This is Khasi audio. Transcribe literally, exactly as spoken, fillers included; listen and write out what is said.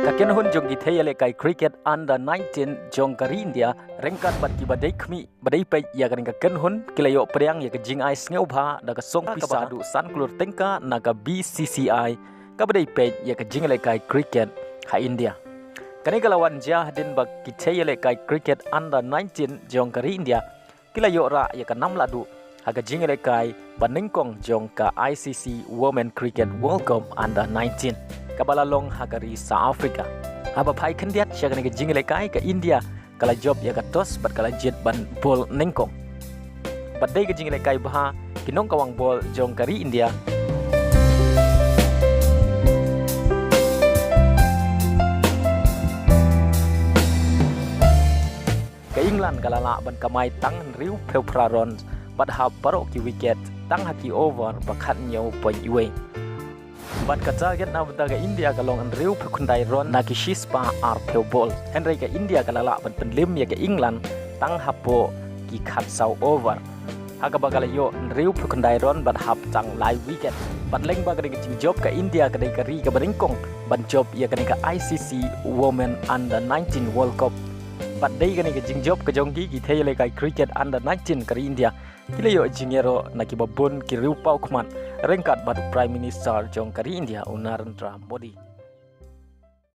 Ka kynhun jong ki thei ïalehkai cricket under nineteen jong ka ri India, ryngkat bad kiba dei khmih ba dei peit ïa kane ka kynhun, ki la ïoh pdiang ïa ka jingai sngewbha da ka song pisa haduh san klur tyngka na ka B C C I, kaba dei peit ïa ka jingïalehkai cricket ha India. Kane ka la wan jia hadien ba ki thei ïalehkai cricket under nineteen jong ka ri India ki la ïoh rah ïa ka nam lahduh ha ka jingïalehkai ba nyngkong jong ka I C C Women Cricket World Cup under nineteen, kaba la long ha ka ri South Africa. Haba phai khyndiat sha kane ka jingïalehkai, ka India ka la jop ïa ka toss bad ka la jied ban bol nyngkong. Bad dei ka jingïalehkai bha ki nongkawang bol jong ka ri India. Ka England ka la lah ban kamai tang hynriewphew phra runs bad hap baroh ki wicket tang ha ki over ba khathynñiew point wei. Bad ka target na bynta ka India ka long hynriewphew khyndai run na ki shispah arphew bol. Hynrei ka India ka la lah ban pynlim ïa ka England tang hapoh ki khatsaw over, ha kaba ka la ïoh hynriewphew khyndai run bad hap tang lai wicket. Bad lyngba kane ka jingjop, ka India ka dei ka ri kaba nyngkong ban jop ïa kane ka I C C Women Under nineteen World Cup. Bad dei kane ka jingjop ka jong ki, ki thei ïalehkai cricket under nineteen ka ri India, ki la ïoh jingïaroh na kiba bun ki riewpawkhmat, ryngkat bad u Prime Minister jong ka ri India, u Narendra Modi.